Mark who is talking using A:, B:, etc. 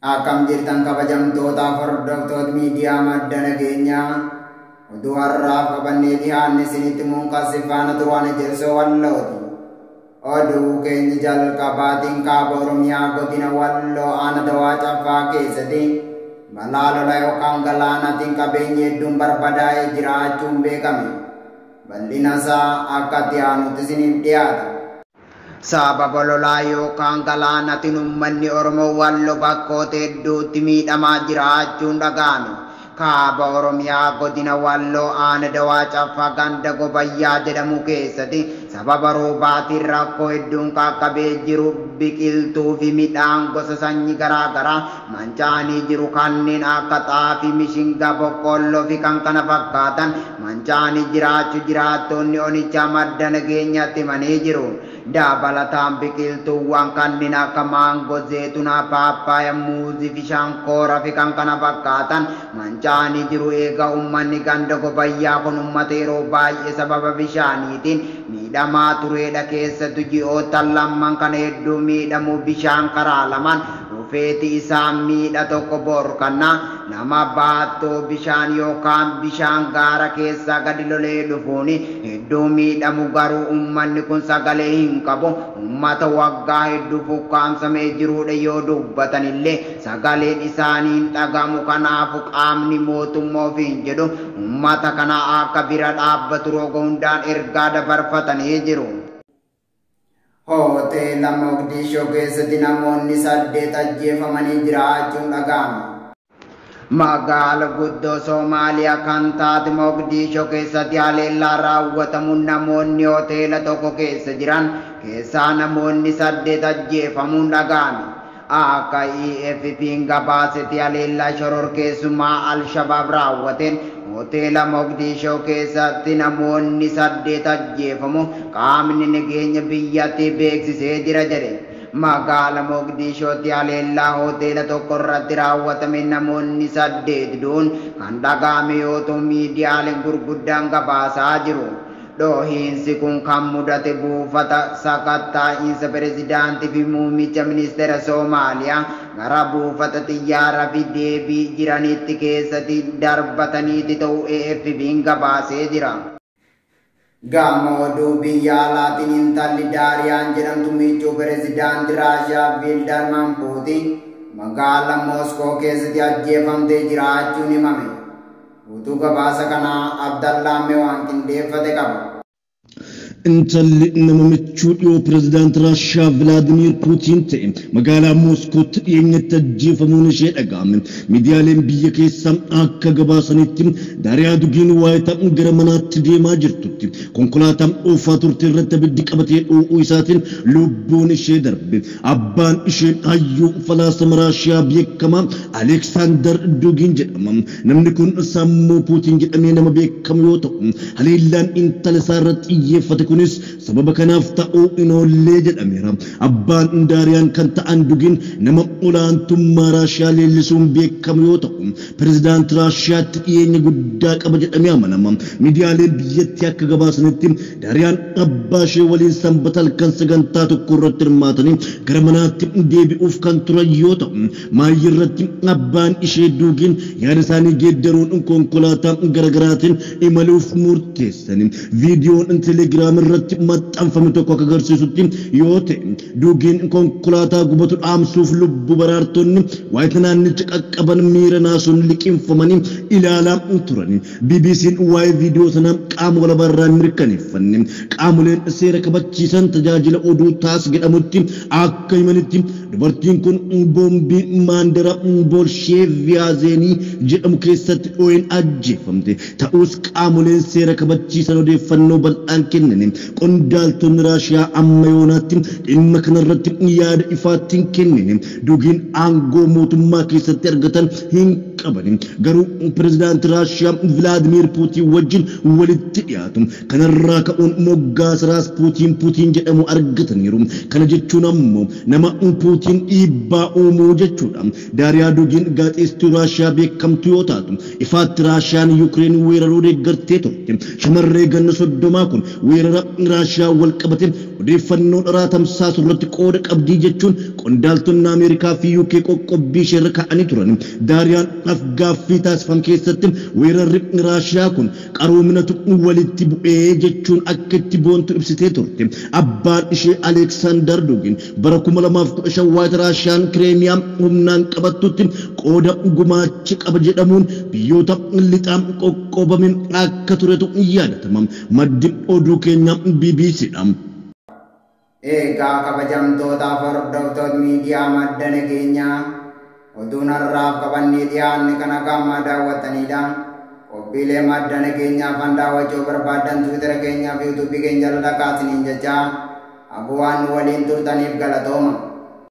A: Akkam jirtan kabajamtootaaf hordoftoota miidiyaa Madda Nageenyaa, oduu har'aaf qabannee dhiyaanne isinitti muunqassi faana turaan Ejersoo Wallooti. Oduu keenya jalqabaatiin kaaba Oromiyaa godina Walloo aanaa Dawaa Caffaa keessatti balaa lolaa yookaan galaanaatiin qabeenyi hedduun barbadaa'ee jiraachuun beekame. Bal'ina isaa akka itti aanutti isiniif dhiyaata. Sababa lolaa yookaan galaanaatiin uummanni Oromoo Walloo bakkoota hedduutti miidhamaa jiraachuun dhaga'ame. Kaaba Oromiyaa godina Walloo aanaa Dawaa Caffaa ganda Gobayyaa jedhamu keessatti sababa roobaatiin rakkoo hedduun qaqqabee jiru, biqiltuu fi midhaan gosa sanyii garaa garaa manca'anii jiru, kanneen akka xaafii, mishingaa, boqqoolloo fi kan kana fakkaatan manca'anii jiraachuu jiraattonni onichaa Madda Nageenyaatti himanii jiru. Dabalataan biqiltuuwwan kanneen akka maangoo, zeetunaa, paappaaya, muuzii fi shankooraa fi kan kana fakkaatan manca'anii jiru. Egaa uummanni ganda Gobayyaa kun uummata yeroo baay'ee sababa bishaaniitiin miidhamaa turedha. Keessattuu ji'oota lamman kana hedduu miidhamuu bishaan karaa lamaan dhufeeti isaan miidha. Tokko borkannaa nama baattoo bishaan yookaan bishaan gaara keessaa gadi lolee dhufuun hedduu miidhamu. Garuu uummanni kun sagalee hin qabu. Uummata waggaa hedduu fukkaamsamee jirudha. Yoo dubbatan illee sagaleen isaanii hin dhagamu. Kanaafu qaamni mootummaa ofiin jedhu uummata kana akka bira dhaabbatu roga hundaan ergaa dabarfatanii jiru. Hoteela Moqdishoo keessatti namoonni 8 ajjeefamanii jiraachuun dhaga'ame. Magaala guddoo Soomaaliyaa kan taate Moqdishoo keessatti haleellaa raawwatamuun namoonni hoteela tokko keessa jiran keessaa namoonni 8 ajjeefamuun dhaga'ame. Akka EFP'n gabaasetti haleellaa shororkeessummaa Al-Shabaab raawwateen hoteela Moqdishoo keessatti namoonni 8 ajjeefamu qaamni nageenya biyyattii beeksisee jira jedhe. Magaala Moqdishootti haleellaa hoteela tokko irratti raawwatame namoonni 8 du'uun kan dhaga'ame yoo ta'u, miidiyaaleen gurguddaan gabaasaa jiru. Dhohiinsi kun kan mudate buufata sakattaa'iinsa pirezidaantii fi muummicha ministeera Soomaaliyaa gara buufata xiyyaaraa fi deebii jiranitti keessatti darbataniiti ta'uu AFP'n gabaasee jira. Gama oduu biyya alaatiin intalli Daariyaan jedhamtu michuu pirezidaantii Raashiyaa Vildaarmaan Puutiin magaalaa Mooskoo keessatti ajjeefamtee jiraachuun himame. Guutuu gabaasa kanaa Abdallaa Mewaan qindeeffate qaba.
B: Intalli nama michuu dhiyoo pirezidaantii Raashiyaa Vilaadimiir Puutiin ta'e magaalaa Mooskootti dhiyeenyatti ajjeefamuun ishee dhaga'ame. Miidiyaaleen biyya keessaa akka gabaasanitti Daariyaa Dugiin waayita gara manaatti deemaa jirtutti konkolaataa oofaa turte irratti abiddi qabatee dho'uu isaatiin lubbuun ishee darbe. Abbaan ishee hayyuu falaasama Raashiyaa beekamaa Aleksaandar Dugiin jedhama. Namni kun sammuu Puutiin jedhamee nama beekamu yoo ta'u, haleellaan intala isaa irratti xiyyeeffate kunis sababa kanaaf ta'uu hin oollee jedhameera. Abbaan Daariyaan kan ta'an Dugiin nama olaantummaa Raashiyaa leellisuun beekamu yoo ta'u, pirezidaantii Raashiyaatti dhiyeenya guddaa qaba jedhamee amanama. Miidiyaaleen biyyattii akka gabaasanitti Daariyaan abbaa ishee waliin sanbata halkan sagantaa tokko irratti hirmaatanii gara manaatti deebi'uuf kan turan yoo ta'u, maayii irratti abbaan ishee Dugiin yaada isaanii geeddaruun konkolaataa garaagaraatiin imaluuf murteessani. Viidiyoon Telegiraam irratti maxxanfame tokko akka agarsiisutti yoo ta'e, Dugiin konkolaataa gubatu dhaamsuuf lubbuu baraartonni waayita naannicha qaqqaban miira naasuun liqinfamanii ilaalaa turan. BBC'n waa'ee viidiyoo sanaa qaama walabaarraa mirkaneeffanne. Qaamoleen seera kabachiisan tajaajila oduu Taas jedhamutti akka himanitti dubartiin kun boombii maandara Bolsheeviyaazenii jedhamu keessatti dhoo'een ajjeefamte. Ta'us qaamoleen seera kabachiisan odeeffannoo bal'aan kennan. Qondaaltonni Raashiyaa amma yoonaatti dhimma kanarratti yaada ifaatti hin kennine. Dugiin aangoo mootummaa keessatti argatan hin qaban. Garuu pirezidaantii Raashiyaa Vilaadimiir Puutiin wajjin walitti dhiyaatu. Kanarraa ka'uun moggaasa Raas Puutiin Puutiin jedhamu argataniiru. Kana jechuun ammoo nama Puutiin dhiibbaa uumuu jechuudha. Daariyaa Dugiin gaazexeessituu Raashiyaa beekamtuu yoo taatu, ifaatti Raashiyaan Yukireen weeraruu deeggartee turte. Shamarree ganna 30 kun weerara Raashiyaa wal qabate odeeffannoo dharaa tamsaasu irratti qooda qabdii jechuun qondaaltonni Ameerikaa fi UK qoqqobbii ishee irra kaa'anii turan. Daariyaan afgaaffii taasifam keessatti weerarri Raashiyaa kun qaroominatu walitti bu'ee jechuun akka itti boontu ibsitee turte. Abbaan ishee Aleeksaandar Dugin bara 2015 waayita Raashiyaan Kireemiyaa humnaan qabattutti qooda gumaachi qaba jedhamuun biyyoota lixaan qoqqoobame akka turetu yaadatama. Maddi oduu keenya BBC dha.
A: Egaa kabajamtootaaf hordoftoota miidiyaa Madda Nageenyaa, oduun har'aaf qabannee dhiyaanne kana qaama daawwattanidha. Qophiilee Madda Nageenyaa afaan daawwachuu barbaadan Tiwiitara keenyaa fi Yuutuubii keenya jala dhaqaatiniin jechaa, akka waan nu waliin turtaniif galatooma.